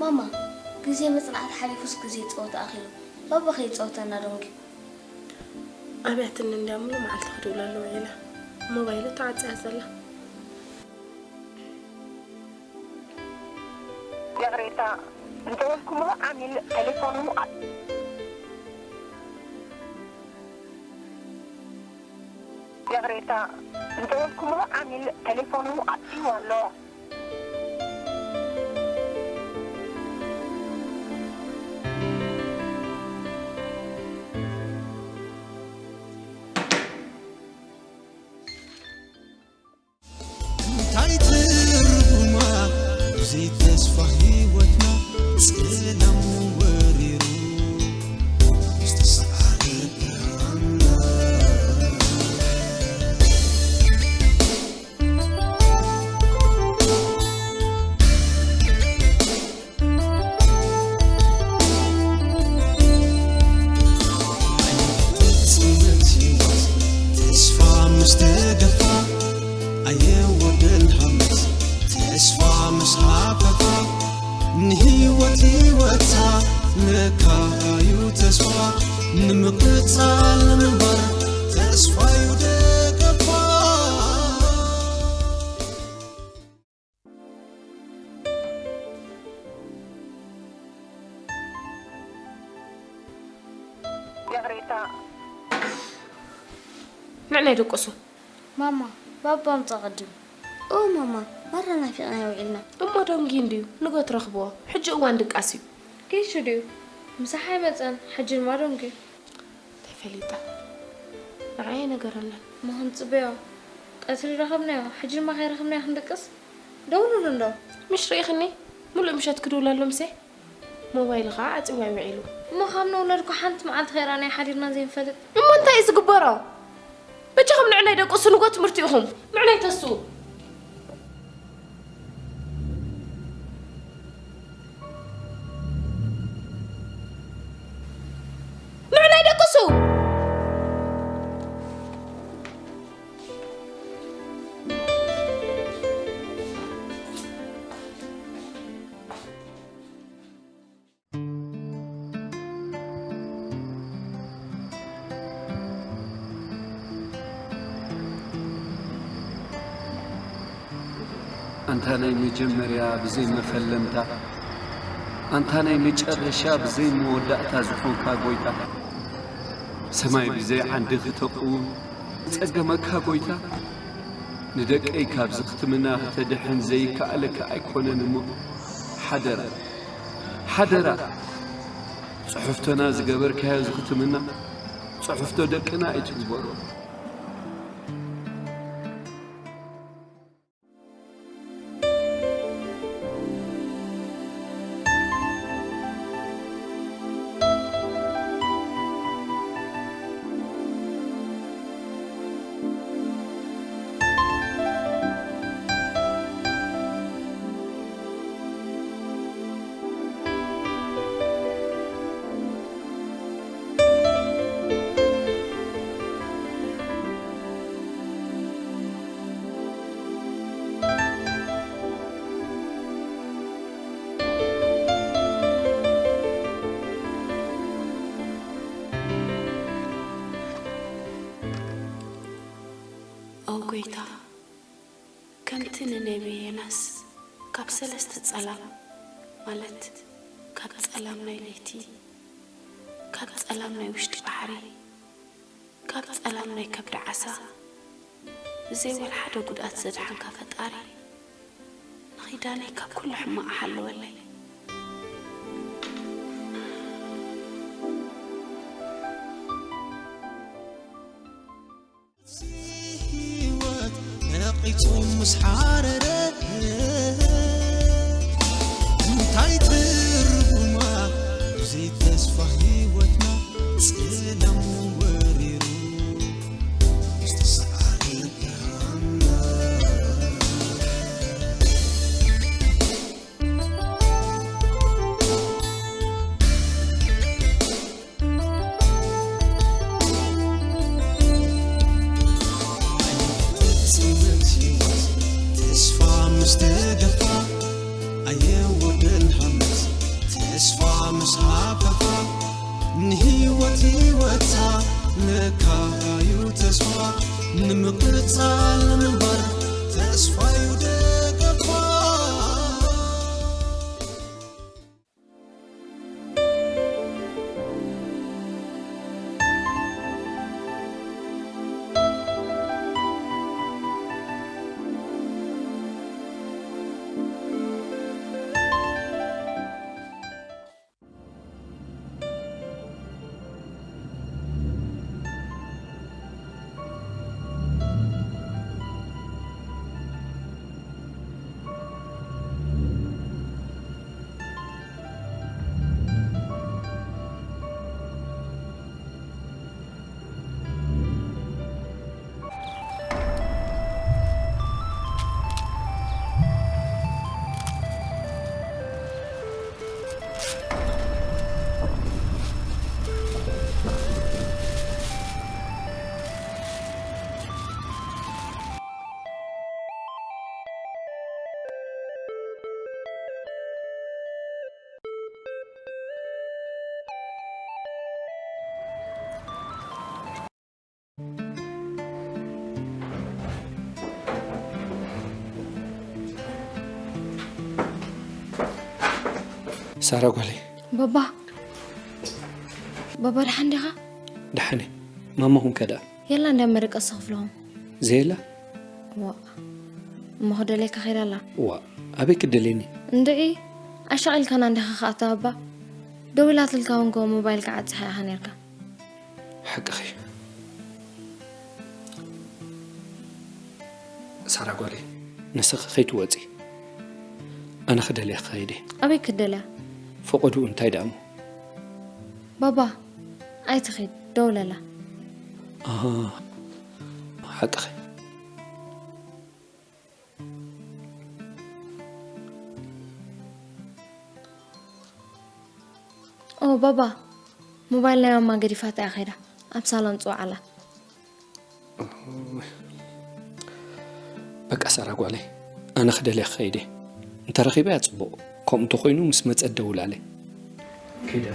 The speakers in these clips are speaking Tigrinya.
ማማ፣ ግዜ መጽናዕቲ ሓሊፉስ ግዜ ጸወታ ኣኺሉ። ባባ ከይጻወተና ዶንኪ። ኣብያትኒ እንድያ ሙሉ መዓልቲ ክድውለሉ ውዒላ። ሞባይሉ ተዓጽያ ዘላ። ይቕሬታ፣ ዝደወልኩምዎ ዓሚል ቴሌፎኑ ኣ- ይቕሬታ፣ ዝደወልኩምዎ ዓሚል ቴሌፎኑ ኣጥፊእዎ ኣሎ። እንታይ ትርጉማ ብዘይ ተስፋ ህይወትና ጸላም ወሪሩ ዝተሳዕረ ብርሃንና። ተስፋ ምስ ተገፋ ኣየወደን ሃመት ተስፋ ምስ ሃፈፋ ንህይወት ህይወታ ለካ እዩ ተስፋ ንምቕጻል ንምንባር ተስፋ እዩ ደገፋ። ይቕሬታ። ንዕናይ ደቅሱ። ማማ፣ ባባ ኣምጻ ቅድም። ኦ ማማ፣ ማራ ናፊቕናዮ ውዒልና። እሞ ዶንጊ እንድዩ፣ ንጎ ትረኽብዎ። ሕጂ እዋን ድቃስ እዩ። ጌሹ ድዩ? ምሳሕ ኣይመጸን፣ ሕጂ ድማ ዶንጊ። እንታይ ፈሊጣ? ንዓይ ኣይነገረንን። እሞ ክንጽበዮ። ቀትሪ ረኸብናዮ፣ ሕጂ ድማ ከይረኸብናዮ ክንድቅስ? ደውሉሉ እንዶ። ምሽ ርኢኽኒ? ሙሉእ ምሸት ክድውለሉ ምሴ? ሞባይል ኸዓ ዓጺዋ እዩ ውዒሉ። እሞ ካብ ንውለድኩ ሓንቲ መዓልቲ ከይረኣናዮ ሓዲርና ዘይንፈልጥ። እሞ እንታይ እዩ ዝግበሮ? በጃኹም ንዕናይ ደቅሱ ንጎ ትምህርቲ ኢኹም። ንዕናይ ተሱ። ንዕናይ ደቅሱ። ኣንታ ናይ መጀመርያ ብዘይ መፈለምታ፣ ኣንታ ናይ መጨረሻ ብዘይ መወዳእታ ዝኾንካ ጎይታ፣ ሰማይ ብዘይ ዓንዲ ክተቕውም ዝጸገመካ ጎይታ፣ ንደቀይ ካብዚ ክትምና ክተድሕን ዘይከኣለካ ኣይኮነን እሞ፣ ሓደራ፣ ሓደራ፣ ጽሑፍቶና ዝገበርካዮ ዝኽትምና፣ ጽሑፍቶ ደቅና ኣይትግበሮ። ኦ ጎይታ፣ ከምቲ ንነብዪ ዮናስ ካብ ሰለስተ ጸላም፣ ማለት ካብ ጸላም ናይ ለይቲ፣ ካብ ጸላም ናይ ውሽጢ ባሕሪ፣ ካብ ጸላም ናይ ከብዲ ዓሳ፣ ብዘይ ወላ ሓደ ጉድኣት ዘድሓንካ ፈጣሪ፣ ንኺዳነይ ካብ ኩሉ ሕማቕ ሓልወለይ። ህይወት ነቒጹ ምስ ሓረረ፣ እንታይ ትርጉማ ብዘይ ተስፋ ህይወትና ጸላም ወሪሩ ዝተሰዓረ ብርሃንና። ተስፋ ለካዩ ተስፋ ንምቕጻል ንምንባር ተስፋዩ ደገፋ። ሳራ ጓለይ። ባባ፣ ባባ፣ ደሓን ዲኻ? ደሓን እየ። ማማ ኹም ከ ደኣ? የላ፣ እንዳ መደቀሲ ክፍልኹም። ዘየላ? ዋእ፣ እሞ ክደልየካ ከይዳ ኣላ። ዋእ፣ ኣበይ ክትደልየኒ? እንድዒ፣ ኣሻቒልካና እንዲኻ ከኣ ኣታ ባባ። ደዊላትልካ እውን እኮ ሞባይልካ ዓጽሓ ኢኻ ነይርካ። ሓቅኺ። ሳራ ጓለይ፣ ንስኺ ከይትወጺ። ኣነ ክደልያ ክኸይድ እየ። ኣበይ ክትደልያ? ፈቐድኡ እንታይ ደኣ እሞ? ባባ፣ ኣይትኺድ፣ ደውለላ። ኣሃ፣ ሓቅኺ። ኦ፣ ባባ፣ ሞባይል ናይ ማማ ገዲፋታ እያ ከይዳ። ኣብ ሳሎን ጽውዓላ። በቃ ሳራ ጓለይ፣ ኣነ ክደልያ ክኸይድ እየ። እንተረኺበያ ጽቡቕ፣ ከምኡ እንተኾይኑ ምስ መጸት ደውላለይ። ከይደ።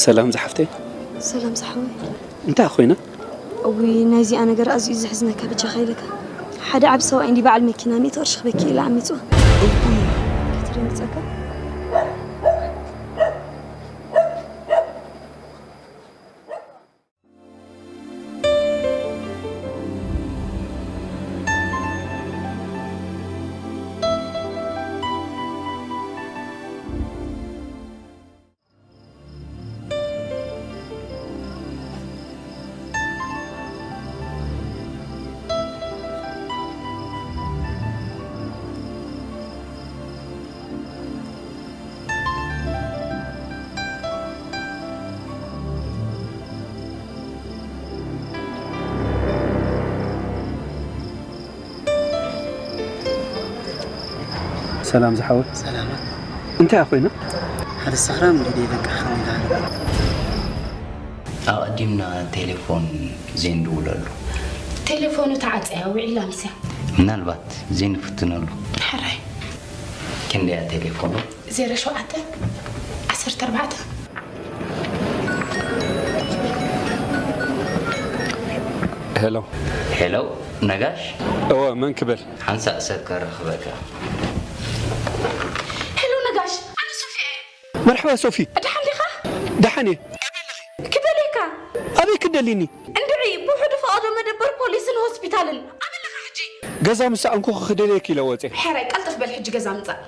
ሰላም ዝሓፍተይ። ሰላም ዝሓወይ። እንታይ ኮይና? እውይ፣ ናይዚኣ ነገር ኣዝዩ እዩ ዘሕዝነካ፣ በጃኻ ኢለካ። ሓደ ዓቢ ሰብኣይ እንዲ በዓል መኪና ሚእቲ ቅርሺ ክበኪ ኢላ ዓሚጹ። እውይ። ክትደንግጸካ። ሰላም ዝሓወይ። ሰላማት። እንታይ ኮይና? ሓደ ሰኽራም እንዲ ደይ በቃ ሓሚዳ። ኣቐዲምና ቴሌፎን ዘይንድውለሉ። ቴሌፎኑ ተዓጽያ ውዒላ ምስያ። ምናልባት ዘይንፍትነሉ። ሕራይ። ክንደያ ቴሌፎኑ? ዜሮ ሸውዓተ፣ ዓሰርተ ኣርባዕተ። ሄሎ። ሄሎ። ነጋሽ? እወ፣ መን ክብል? ሓንሳእ ሰብ ከረኽበካ። ሄሎ ነጋሽ፣ ኣነ ሶፊ እየ። መርሐባ ሶፊ። ደሓን ዲኻ? ደሓን እየ። ክደልየካ። ኣበይ ክደልይኒ? እንድዒ፣ ብውሕዱ ፈቐዶ መደበር ፖሊስን ሆስፒታልን። ኣበለኻ ሕጂ? ገዛ ምስ ሰኣንኩ ክደልየኪ ኢለ ወፅየ። ሕራይ፣ ቀልጥፍ በል ሕጂ ገዛ ምጻእ።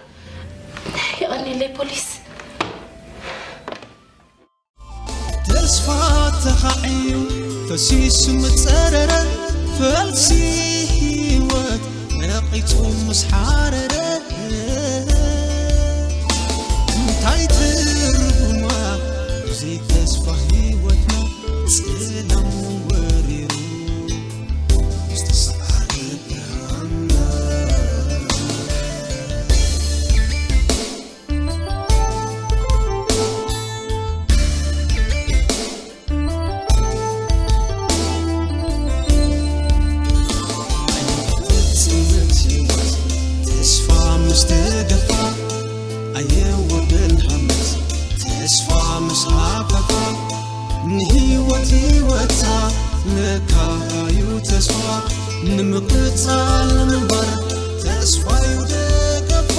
የቐንየለይ ፖሊስ። ተስፋ ተኻዕዩ ፈሲሱ ምጸረረ፣ ፈልሲ ህይወት ረቒጹ ምስ ሓረረ፣ እንታይ ትርጉማ ብዘይ ተስፋ ህይወትና ጽላም ወሪሩ ዝተሰዓረ ብርሃንና? ተስፋ ምስ ተገፋ ኣየወደን ሃመት፣ ተስፋ ምስ ሃፈፋ ንህይወት ህይወታ ለካ እዩ ተስፋ፣ ንምቅጻል ንምንባር ተስፋ እዩ ደገፋ።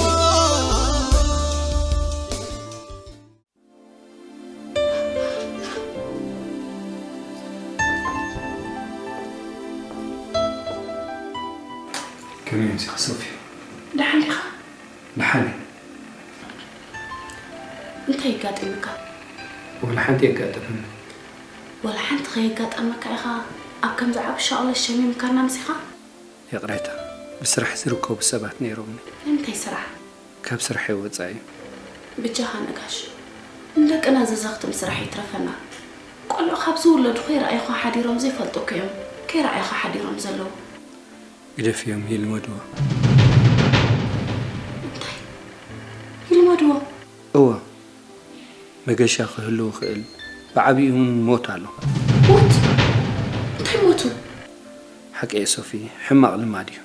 ከመይ መጺኻ ሶፊ? ደሓን ዲኻ? ደሓን እየ። እንታይ የጋጢሙካ? ወላ ሓንቲ የጋጠመኒ። ወላ ሓንቲ ከየጋጠመካ ኢኻ ኣብ ከምዚ ዓቢ ሻቕሎት ሸሚምካና ምጺኻ? ይቕሬታ፣ ብስራሕ ዝርከቡ ሰባት ነይሮምኒ። ንምንታይ ስራሕ? ካብ ስርሐይ ወጻኢ። ብጃኻ ነጋሽ፣ ንደቅና ዘዘኽትም ስራሕ ይትረፈና። ቆልዑ ካብ ዝውለዱ ከይረኣዩኻ ሓዲሮም ዘይፈልጡ እኮ እዮም ከይረኣዩኻ ሓዲሮም ዘለዉ። ግደፍዮም፣ ይልመድዎ። እንታይ? ይልመድዎ? እወ፣ መገሻ ክህሉ ይኽእል፣ ብዓቢኡ እውን ሞት ኣሎ። ሞት? እንታይ ሞቱ? ሓቂ እየ ሶፊ፣ ሕማቕ ልማድ እዩ።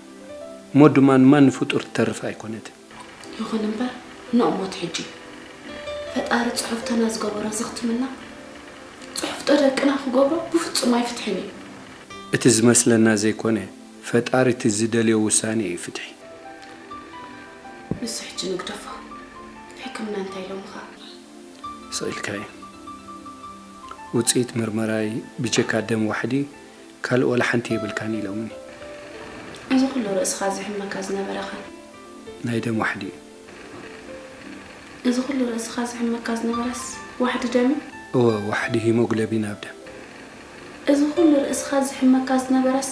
ሞት ድማ ንማን ፍጡር ትተርፍ ኣይኮነትን። ይኹን እምበር፣ ንእሞት ሕጂ ፈጣሪ ጽሑፍቶና ዝገበሮ ዘኽትመና፣ ጽሑፍቶ ደቅና ክገብሮ ብፍጹም ኣይፍትሕን እዩ። እቲ ዝመስለና ዘይኮነ፣ ፈጣሪ እቲ ዝደልዮ ውሳኔ እዩ ፍትሒ። ንሱ ሕጂ ንግደፎ። ሕክምና እንታይ ኢሎምኻ? ስቕ ኢልካ እዩ። ውጽኢት ምርመራይ ብጀካ ደም ዋሕዲ ካልእ ወላ ሓንቲ የብልካን ኢሎምኒ። እዚ ኩሉ ርእስኻ ዝሕመካ ዝነበረኸ? ናይ ደም ዋሕዲ እዩ። እዚ ኩሉ ርእስኻ ዝሕመካ ዝነበረስ ዋሕዲ ደም እዩ? እወ፣ ዋሕዲ ሂሞግሎቢን ኣብ ደም። እዚ ኩሉ ርእስኻ ዝሕመካ ዝነበረስ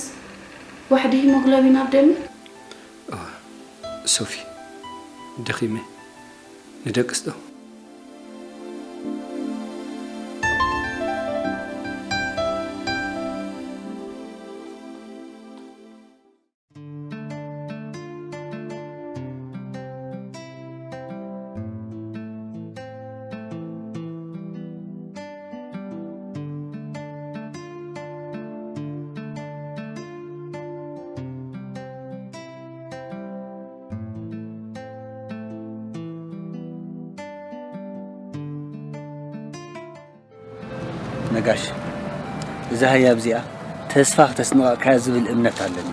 ዋሕዲ ሂሞግሎቢን ኣብ ደም እዩ? እወ፣ ሶፊ፣ ደኺመ። ንደቅስ ዶ? ነጋሽ፣ እዛ ህያብ እዚኣ ተስፋ ክተስንቐካ እያ ዝብል እምነት ኣለኒ።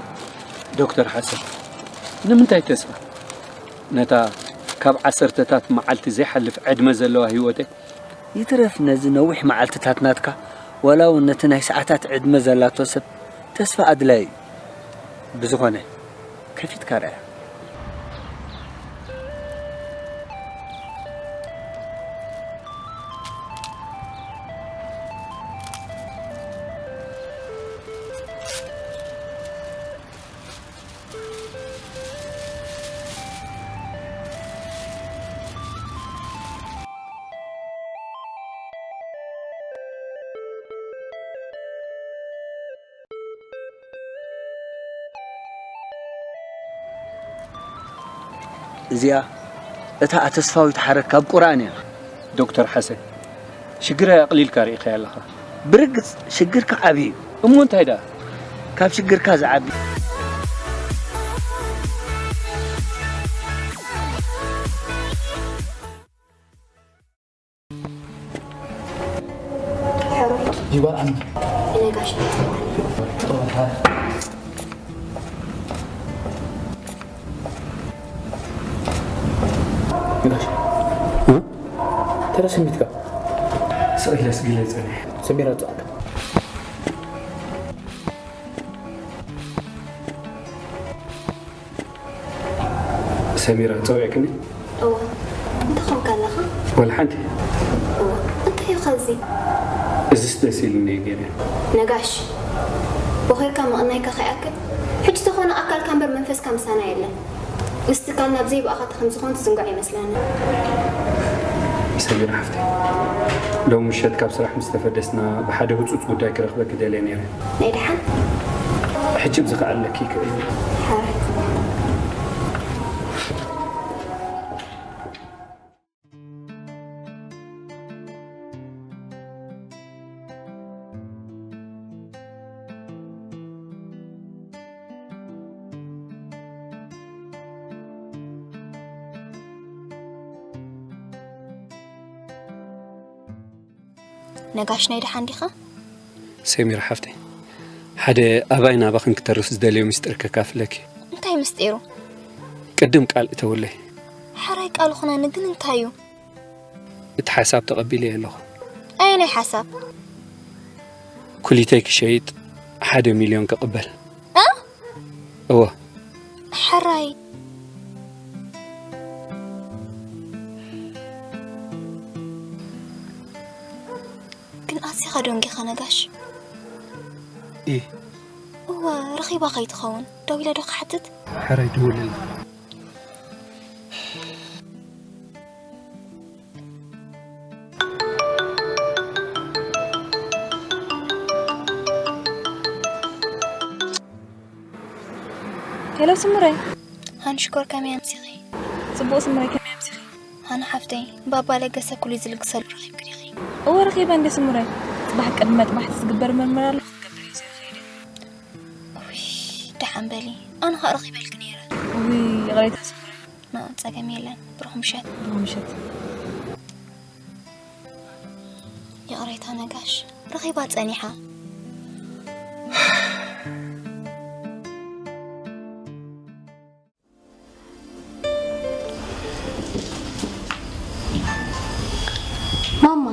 ዶክተር ሓሰን፣ ንምንታይ ተስፋ? ነታ ካብ ዓሰርተታት መዓልቲ ዘይሓልፍ ዕድመ ዘለዋ ህይወተይ? ይትረፍ ነዚ ነዊሕ መዓልትታት ናትካ፣ ዋላ እውን ነቲ ናይ ሰዓታት ዕድመ ዘላቶ ሰብ ተስፋ ኣድላዪ እዩ። ብዝኾነ፣ ከፊትካ ርኣያ። እዚኣ እታ ኣተስፋዊት ሓረግ ካብ ቁርኣን እያ። ዶክተር ሓሰን፣ ሽግረይ ኣቕሊልካ ርኢኻያ ኣለኻ። ብርግጽ ሽግርካ ዓቢ እዩ። እሞ እንታይ ደኣ? ካብ ሽግርካ ዝዓቢ። ሕሩይ። ዲባ ኣነ። እኔ ጋሽ ነኝ። ጥሩ። ስለ ስሚትካ ስቕ ኢለስ ግለጸኒ። ሰሚራ ትጸዓካ። ሰሚራ ጸዊዕክኒ? እወ፣ እንታይ ኾንካ ኣለኻ? ወላ ሓንቲ። እወ፣ እንታይ እዩ ኸዚ? እዚስ ደስ ኢሉኒ ገለ። ነጋሽ፣ ቦኺርካ ምቕናይካ ከይኣክል፣ ሕጂ ተኾነ ኣካልካ እምበር መንፈስካ ምሳና የለን። ምስ ትካልና ብዘይ ብኣኻታ ከም ዝኾን ትዝንግዖ ኣይመስለንን። ሰሚራ ሓፍተይ፣ ሎም ምሸት ካብ ስራሕ ምስ ተፈደስና ብሓደ ህጹጽ ጉዳይ ክረኽበኪ ደልየ ነይረ። ናይ ደሓን? ሕጂ ብዝኸኣለኪ ይክእል። ሓራይ። ነጋሽ ናይ ደሓን ዲኻ? ሰሚራ ሓፍተይ፣ ሓደ ኣባይ ናባኽን ክተርፍ ዝደልዮ ምስጢር ከካፍለኪ። እንታይ ምስጢሩ? ቅድም ቃል እተውለይ። ሓራይ ቃል ኹነኒ ግን እንታይ እዩ? እቲ ሓሳብ ተቐቢለዮ ኣለኹ። ኣየናይ ሓሳብ? ኩሊተይ ክሸይጥ ሓደ ሚልዮን ክቕበል። እ? እወ። ሓራይ። ግን ኣዚኻ ደንጊኻ ነጋሽ። ኢ እወ፣ ረኺባ ከይትኸውን። ደው ኢለ ዶ ክሓትት? ሓራይ ደውለለይ። ሄሎ ስምረይ። ሃኒ ሽኮር ከመይ ኣምሲኺ? ጽቡቕ ስምረይ፣ ከመይ ኣምሲኺ? ሃኒ ሓፍተይ፣ ባባ ለገሰ ኩሉ ዝልግሰሉ ረኺብኪ ዲኺ? እወ ረኺበ እንደ ስምረይ። ጽባሕ ቅድሚ መጥባሕቲ ዝግበር ምርመራ ኣሎ፣ ክትገብር እዩ ዝኽእል። ውይ፣ ደሓን በሊ። ኣነ ኸኣ ረኺበልኪ ነይረ። ውይ ይቕሬታ ስምረይ። ና፣ ጸገም የለን። ብሩኽ ምሸት። ብሩኽ ምሸት። ይቕሬታ ነጋሽ፣ ረኺባ ጸኒሓ። ማማ፣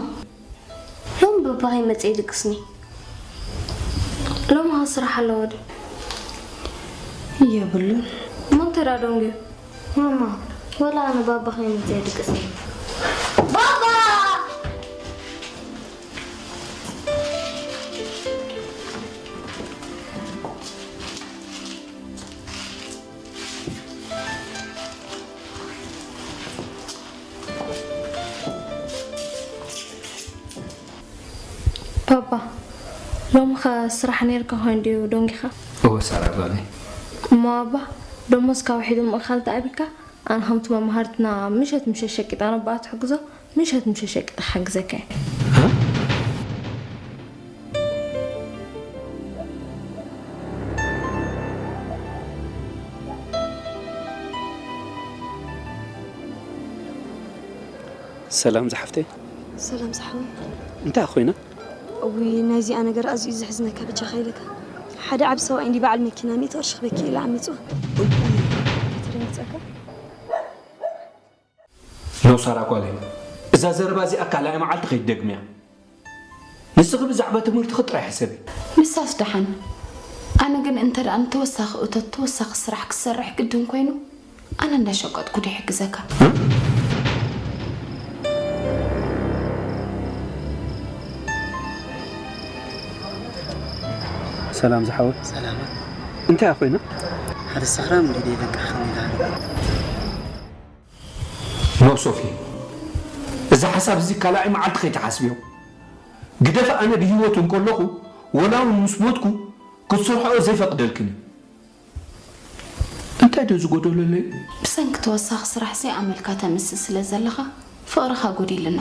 ሎም በባኸይ መጽ ይድቅስኒ። ሎም ኸ ስራሕ ኣለዎ ዶ? የብሉን። እሞ እንታይ ደኣ ደንጉዩ? ማማ፣ ወላ ኣነ ባባኸይ መጽ ይድቅስኒ። ባባ! ባባ፣ ሎሚ ኸ ስራሕ ነይርካ ኮይኑ ድዩ ደንጊኻ? እወ ሳራ ጓለይ። እሞ ባባ፣ ደሞዝካ ውሒዱ ምእካል ተኣቢካ፣ ኣነ ከምቲ መማህርትና ምሸት ምሸት ሸቂጣ ነቦኣ ትሕግዞ፣ ምሸት ምሸት ሸቂጠ ክሕግዘካ እየ። ሰላም ዝሓፍተይ። ሰላም ዝሓወይ። እንታይ ኮይና? እውይ ናይዚኣ ነገር ኣዝዩ እዩ ዘሕዝነካ። በጃኻ ኢለካ ሓደ ዓቢ ሰብኣይ እንዲ በዓል መኪና ሚእቲ ቅርሺ ክበኪ ኢላ ዓሚፅዋ። ከተደንግፀካ። ኖ ሳራ ጓለይ፣ እዛ ዘረባ እዚኣ ካልኣይ መዓልቲ ከይትደግምያ። ንስኺ ብዛዕባ ትምህርትኺ ጥራይ ሕሰቢ። ንሳስ ደሓን። ኣነ ግን እንተ ደኣ ንተወሳኺ እቶት ተወሳኺ ስራሕ ክሰርሕ ግድን ኮይኑ ኣነ እንዳሸቀጥኩ ዶ ይሕግዘካ? ሰላም ዝሓወይ። ሰላማት። እንታይ ኮይና? ሓደ ሰኽራም እንዲ ደይ በቃ ከመይ ኢላ ኖ ሶፊ፣ እዚ ሓሳብ እዚ ካልኣይ መዓልቲ ከይትሓስብዮ። ግደፍ፣ ኣነ ብህይወት እንከለኹ ወላ እውን ምስ ሞትኩ ክትሰርሖ ዘይፈቅደልክን እዩ። እንታይ ዶ ዝጎደሎ ኣሎ እዩ? ብሰንኪ ተወሳኺ ስራሕ እዚ ኣመልካ ተምስእ ስለ ዘለኻ ፍቕርኻ ጎዲልና።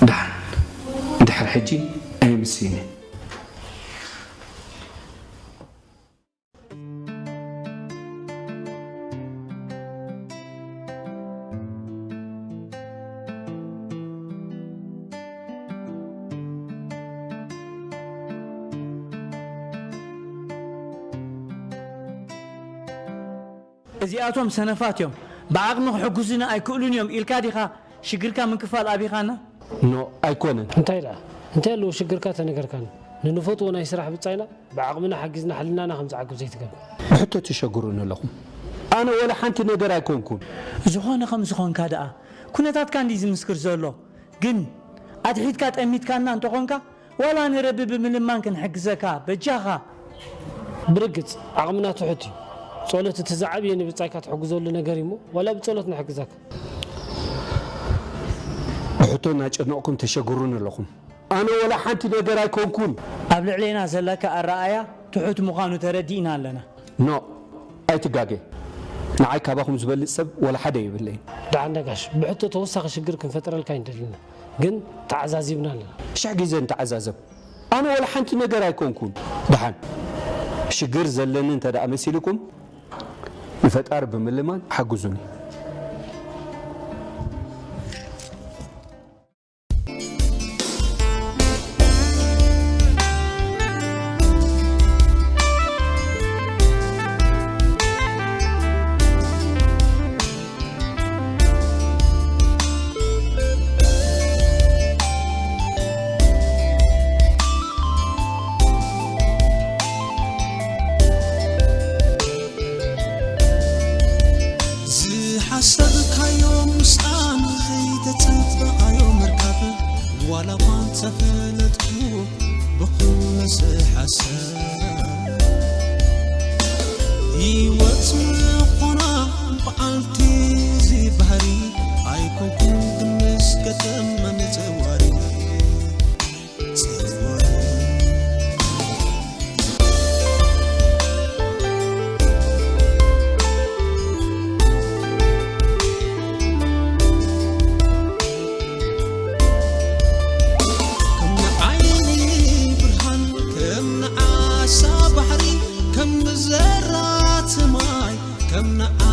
ደሓን፣ እንድሕር ሕጂ ኣየምስይን እየ። እዚኣቶም ሰነፋት እዮም። ብዓቕሚ ክሕግዙኒ ኣይክእሉን እዮም ኢልካ ዲኻ ሽግርካ ምክፋል ኣቢኻና? ኖ፣ ኣይኮነን። እንታይ ደኣ? እንታይ ኣለዎ ሽግርካ ተነገርካና? ንንፈትዎ ናይ ስራሕ ብጻይና ብዓቕምና ሓጊዝና ሕልናና ከም ዝዓግብ ዘይትገብር። ብሕቶ ትሸግሩኒ ኣለኹም። ኣነ ወላ ሓንቲ ነገር ኣይኮንኩን። ዝኾነ ከም ዝኾንካ ደኣ ኩነታትካ እንዲ ዝምስክር ዘሎ። ግን ኣትሒትካ ጠሚትካና እንተኾንካ ዋላ ንረቢ ብምልማን ክንሕግዘካ በጃኻ። ብርግጽ ዓቕምና ትሑት እዩ። ጸሎት እቲ ዝዓብየ ንብጻይካ ትሕግዘሉ ነገር እሞ ዋላ ብጸሎት ንሕግዘካ። ብሕቶ እናጨነቕኩም ተሸግሩኒ ኣለኹም። ኣነ ወላ ሓንቲ ነገር ኣይኮንኩን። ኣብ ልዕሌና ዘለካ ኣረኣያ ትሑት ምዃኑ ተረዲእና ኣለና። ኖ፣ ኣይትጋገ። ንዓይ ካባኹም ዝበልጽ ሰብ ወላ ሓደ የብለይን። ደሓን ነጋሽ፣ ብሕቶ ተወሳኺ ሽግር ክንፈጥረልካ ኣይንደልን፣ ግን ተዓዛዚብና ኣለና። ሽሕ ግዜ ንተዓዛዘብ። ኣነ ወላ ሓንቲ ነገር ኣይኮንኩን። ደሓን ሽግር ዘለኒ እንተ ደኣ መሲልኩም ንፈጣሪ ብምልማን ሓግዙኒ። ዝሓሰብካዮ ምስኣን ዘይተጸበቓዮ ምርካብ ዋላ እኳ እንተፈለጥኩ ብኹሉ ዝሓሰብ ህይወት ምኾና በዓልቲ እዚ ባህሪ ኣይኮንኩን ግን ምስ ገጠመኒ ዘዋሪ ከም ንዓይኒ ብርሃን ከም ንዓሳ ባሕሪ ከም ንዘራት ማይ ከም ንዓ